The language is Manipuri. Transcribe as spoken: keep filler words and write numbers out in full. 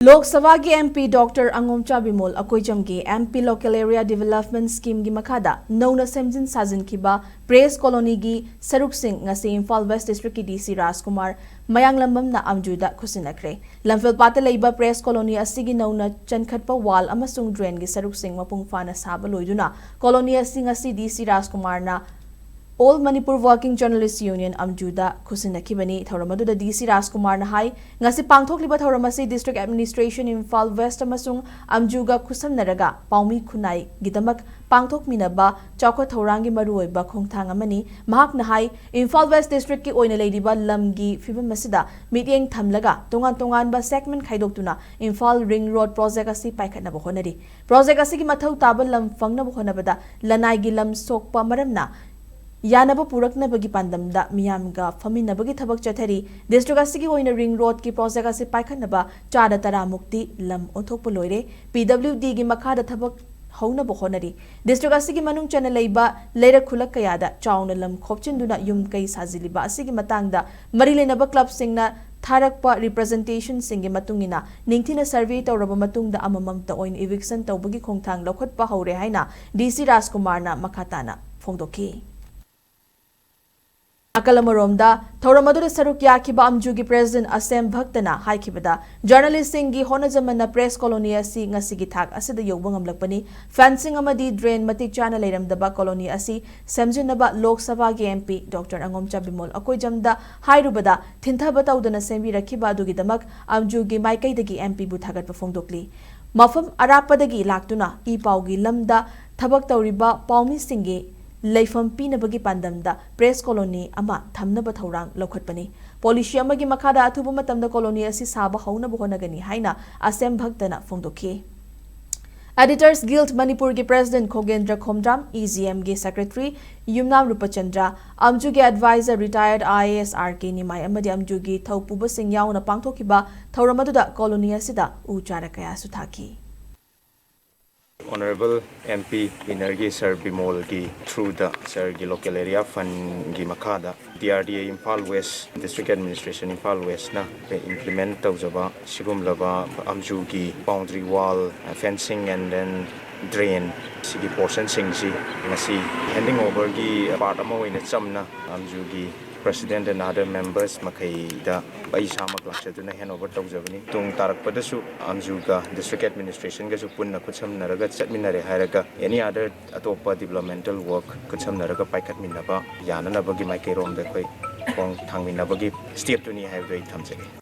ꯂꯣꯛ ꯁꯚꯥꯒꯤ M P Doctor ꯑꯉꯣꯝꯆꯥ Bimol ꯑꯀꯣꯏꯖꯝꯒꯤ M P Local Area Development Scheme ꯒꯤ ꯃꯈꯥꯗ ꯅꯧꯅ ꯁꯦꯝꯖꯤꯟ ꯁꯥꯖꯤꯟꯈꯤꯕ Press Colony ꯒꯤ ꯁꯔꯨꯛꯁꯤꯡ ꯉꯁꯤ ꯏꯝꯐꯥꯜ West District ꯀꯤ D C ꯔꯥꯖꯀꯨꯃꯥꯔ ꯃꯌꯥꯡꯂꯝꯕꯝꯅ ꯑꯝꯖꯨꯗ ꯈꯨꯠꯁꯤꯟꯅꯈ꯭ꯔꯦ꯫ ꯂꯝꯐꯦꯜꯄꯥꯠꯇ ꯂꯩꯕ Press Colony ꯑꯁꯤꯒꯤ ꯅꯧꯅ ꯆꯟꯈꯠꯄ wall ꯑꯃꯁꯨꯡ drain ꯒꯤ ꯁꯔꯨꯛꯁꯤꯡ ꯃꯄꯨꯡ ꯐꯥꯅ ꯁꯥꯕ ꯂꯣꯏꯗꯨꯅ colony ꯑꯁꯤ ꯉꯁꯤ D C ꯔꯥꯖꯀꯨꯃꯥꯔꯅ All Manipur Working Journalist Union ꯑꯝꯖꯨꯗ ꯈꯨꯠꯁꯤꯟꯅꯈꯤꯕꯅꯤ꯫ ꯊꯧꯔꯝ ꯑꯗꯨꯗ D C ꯔꯥꯖꯀꯨꯃꯥꯔꯅ ꯍꯥꯏ, ꯉꯁꯤ ꯄꯥꯡꯊꯣꯛꯂꯤꯕ ꯊꯧꯔꯝ ꯑꯁꯤ District Administration ꯏꯝꯐꯥꯜ West ꯑꯃꯁꯨꯡ ꯑꯝꯖꯨꯒ ꯈꯨꯠꯁꯝꯅꯔꯒ ꯄꯥꯎꯃꯤ ꯈꯨꯟꯅꯥꯏꯒꯤꯗꯃꯛ ꯄꯥꯡꯊꯣꯛꯃꯤꯟꯅꯕ ꯆꯥꯎꯈꯠ ꯊꯧꯔꯥꯡꯒꯤ ꯃꯔꯨꯑꯣꯏꯕ ꯈꯣꯡꯊꯥꯡ ꯑꯃꯅꯤ꯫ ꯃꯍꯥꯛꯅ ꯍꯥꯏ, ꯏꯝꯐꯥꯜ West District ꯀꯤ ꯑꯣꯏꯅ ꯂꯩꯔꯤꯕ ꯂꯝꯒꯤ ꯐꯤꯕꯝ ꯑꯁꯤꯗ ꯃꯤꯠꯌꯦꯡ ꯊꯝꯂꯒ ꯇꯣꯉꯥꯟ ꯇꯣꯉꯥꯟꯕ segment ꯈꯥꯏꯗꯣꯛꯇꯨꯅ Imphal Ring Road project ꯑꯁꯤ ꯄꯥꯏꯈꯠꯅꯕ ꯍꯣꯠꯅꯔꯤ꯫ Project ꯑꯁꯤꯒꯤ ꯃꯊꯧ ꯇꯥꯕ ꯂꯝ ꯐꯪꯅꯕ ꯍꯣꯠꯅꯕꯗ ꯂꯅꯥꯏꯒꯤ ꯂꯝ ꯁꯣꯛꯄ ꯃꯔꯝꯅ ꯌꯥꯅꯕ ꯄꯨꯔꯛꯅꯕꯒꯤ ꯄꯥꯟꯗꯝꯗ ꯃꯤꯌꯥꯝꯒ ꯐꯝꯃꯤꯟꯅꯕꯒꯤ ꯊꯕꯛ ꯆꯠꯊꯔꯤ꯫ District ꯑꯁꯤꯒꯤ ꯑꯣꯏꯅ Ring Road ꯀꯤ project ꯑꯁꯤ ꯄꯥꯏꯈꯠꯅꯕ ꯆꯥꯗ ꯇꯔꯥ ꯃꯨꯛꯇꯤ ꯂꯝ ꯑꯣꯟꯊꯣꯛꯄ ꯂꯣꯏꯔꯦ꯫ P W D ꯒꯤ ꯃꯈꯥꯗ ꯊꯕꯛ ꯍꯧꯅꯕ ꯍꯣꯠꯅꯔꯤ꯫ District ꯑꯁꯤꯒꯤ ꯃꯅꯨꯡ ꯆꯟꯅ ꯂꯩꯕ ꯂꯩꯔꯛ ꯈꯨꯂꯛ ꯀꯌꯥꯗ ꯆꯥꯎꯅ ꯂꯝ ꯈꯣꯞꯆꯤꯟꯗꯨꯅ ꯌꯨꯝ ꯀꯩ ꯁꯥꯖꯤꯜꯂꯤꯕ ꯑꯁꯤꯒꯤ ꯃꯇꯥꯡꯗ ꯃꯔꯤ ꯂꯩꯅꯕ club ꯁꯤꯡꯅ ꯊꯥꯔꯛꯄ representation ꯁꯤꯡꯒꯤ ꯃꯇꯨꯡ ꯏꯟꯅ ꯅꯤꯡꯊꯤꯅ survey ꯇꯧꯔꯕ ꯃꯇꯨꯡꯗ ꯑꯃꯃꯝꯇ ꯑꯣꯏꯅ eviction ꯇꯧꯕꯒꯤ ꯈꯣꯡꯊꯥꯡ ꯂꯧꯈꯠꯄ ꯍꯧꯔꯦ ꯍꯥꯏꯅ D C ꯔꯥꯖꯀꯨꯃꯥꯔꯅ ꯃꯈꯥ ꯇꯥꯅ ꯐꯣꯡꯗꯣꯛꯈꯤ꯫ ꯅꯥꯀꯜ ꯑꯃꯔꯣꯝꯗ, ꯊꯧꯔꯝ ꯑꯗꯨꯗ ꯁꯔꯨꯛ ꯌꯥꯈꯤꯕ ꯑꯝꯖꯨꯒꯤ President ꯑꯁꯦꯝ ꯚꯛꯇꯅ ꯍꯥꯏꯈꯤꯕꯗ, journalist ꯁꯤꯡꯒꯤ ꯍꯣꯠꯅꯖꯃꯟꯅ Press Colony ꯑꯁꯤ ꯉꯁꯤꯒꯤ ꯊꯥꯛ ꯑꯁꯤꯗ ꯌꯧꯕ ꯉꯝꯂꯛꯄꯅꯤ꯫ Fencing ꯑꯃꯗꯤ drain ꯃꯇꯤꯛ ꯆꯥꯅ ꯂꯩꯔꯝꯗꯕ colony ꯑꯁꯤ ꯁꯦꯝꯖꯤꯟꯅꯕ ꯂꯣꯛ ꯁꯚꯥꯒꯤ M P Doctor ꯑꯉꯣꯝꯆꯥ ꯕꯤꯃꯣꯜ ꯑꯀꯣꯏꯖꯝꯗ ꯍꯥꯏꯔꯨꯕꯗ ꯊꯤꯟꯊꯕ ꯇꯧꯗꯅ ꯁꯦꯝꯕꯤꯔꯛꯈꯤꯕ ꯑꯗꯨꯒꯤꯗꯃꯛ ꯑꯝꯖꯨꯒꯤ ꯃꯥꯏꯀꯩꯗꯒꯤ M P ꯕꯨ ꯊꯥꯒꯠꯄ ꯐꯣꯡꯗꯣꯛꯂꯤ꯫ ꯃꯐꯝ ꯑꯔꯥꯞꯄꯗꯒꯤ ꯂꯥꯛꯇꯨꯅ ꯏ ꯄꯥꯎꯒꯤ ꯂꯝꯗ ꯊꯕꯛ ꯇꯧꯔꯤꯕ ꯄꯥꯎꯃꯤꯁꯤꯡꯒꯤ ꯂꯩꯐꯝ ꯄꯤꯅꯕꯒꯤ ꯄꯥꯟꯗꯝꯗ Press Colony ꯑꯃ ꯊꯝꯅꯕ ꯊꯧꯔꯥꯡ ꯂꯧꯈꯠꯄꯅꯤ꯫ Policy ꯑꯃꯒꯤ ꯃꯈꯥꯗ ꯑꯊꯨꯕ ꯃꯇꯝꯗ colony ꯑꯁꯤ ꯁꯥꯕ ꯍꯧꯅꯕ ꯍꯣꯠꯅꯒꯅꯤ ꯍꯥꯏꯅ ꯑꯁꯦꯝ ꯚꯛꯇꯅ ꯐꯣꯡꯗꯣꯛꯈꯤ꯫ Editors Guild ꯃꯅꯤꯄꯨꯔꯒꯤ President ꯈꯣꯒꯦꯟꯗ꯭ꯔ Khomdram, E G M ꯒꯤ Secretary Yumnam ꯔꯨꯄꯆꯟꯗ꯭ꯔ, ꯑꯝꯖꯨꯒꯤ Advisor Retired I A S R K ꯅꯤꯃꯥꯏ ꯑꯃꯗꯤ ꯑꯝꯖꯨꯒꯤ ꯊꯧꯄꯨꯕꯁꯤꯡ ꯌꯥꯎꯅ ꯄꯥꯡꯊꯣꯛꯈꯤꯕ ꯊꯧꯔꯝ ꯑꯗꯨꯗ colony ꯑꯁꯤꯗ ꯎ ꯆꯥꯔꯥ ꯀꯌꯥꯁꯨ ꯊꯥꯈꯤ꯫ Honorable M P winner ꯒꯤ Sir ꯕꯤꯃꯣꯜꯒꯤ through ꯗ sir ꯒꯤ local area fund ꯒꯤ ꯃꯈꯥꯗ D R D A Imphal West, District Administration Imphal West ꯅ implement ꯇꯧꯖꯕ ꯁꯤꯒꯨꯝꯂꯕ ꯑꯝꯖꯨꯒꯤ boundary wall, fencing and then drain ꯁꯤꯒꯤ portion ꯁꯤꯡꯁꯤ ꯉꯁꯤ handing over ꯒꯤ part ꯑꯃ ꯑꯣꯏꯅ ꯆꯝꯅ ꯑꯝꯖꯨꯒꯤ President and other members ꯃꯈꯩꯗ ꯑꯩ ꯏꯁꯥꯃꯛ ꯂꯥꯛꯆꯗꯨꯅ hand over ꯇꯧꯖꯕꯅꯤ꯫ ꯇꯨꯡ ꯇꯥꯔꯛꯄꯗꯁꯨ ꯑꯝꯖꯨꯒ District Administration ꯒꯁꯨ ꯄꯨꯟꯅ ꯈꯨꯠꯁꯝꯅꯔꯒ ꯆꯠꯃꯤꯟꯅꯔꯦ ꯍꯥꯏꯔꯒ any other ꯑꯇꯣꯞꯄ developmental work ꯈꯨꯠꯁꯝꯅꯔꯒ ꯄꯥꯏꯈꯠꯃꯤꯟꯅꯕ ꯌꯥꯅꯅꯕꯒꯤ ꯃꯥꯏꯀꯩꯔꯣꯝꯗ ꯑꯩꯈꯣꯏ ꯈꯣꯡ ꯊꯥꯡꯃꯤꯟꯅꯕꯒꯤ step ꯇꯨꯅꯤ ꯍꯥꯏꯕꯗꯨ ꯑꯩ ꯊꯝꯖꯒꯦ꯫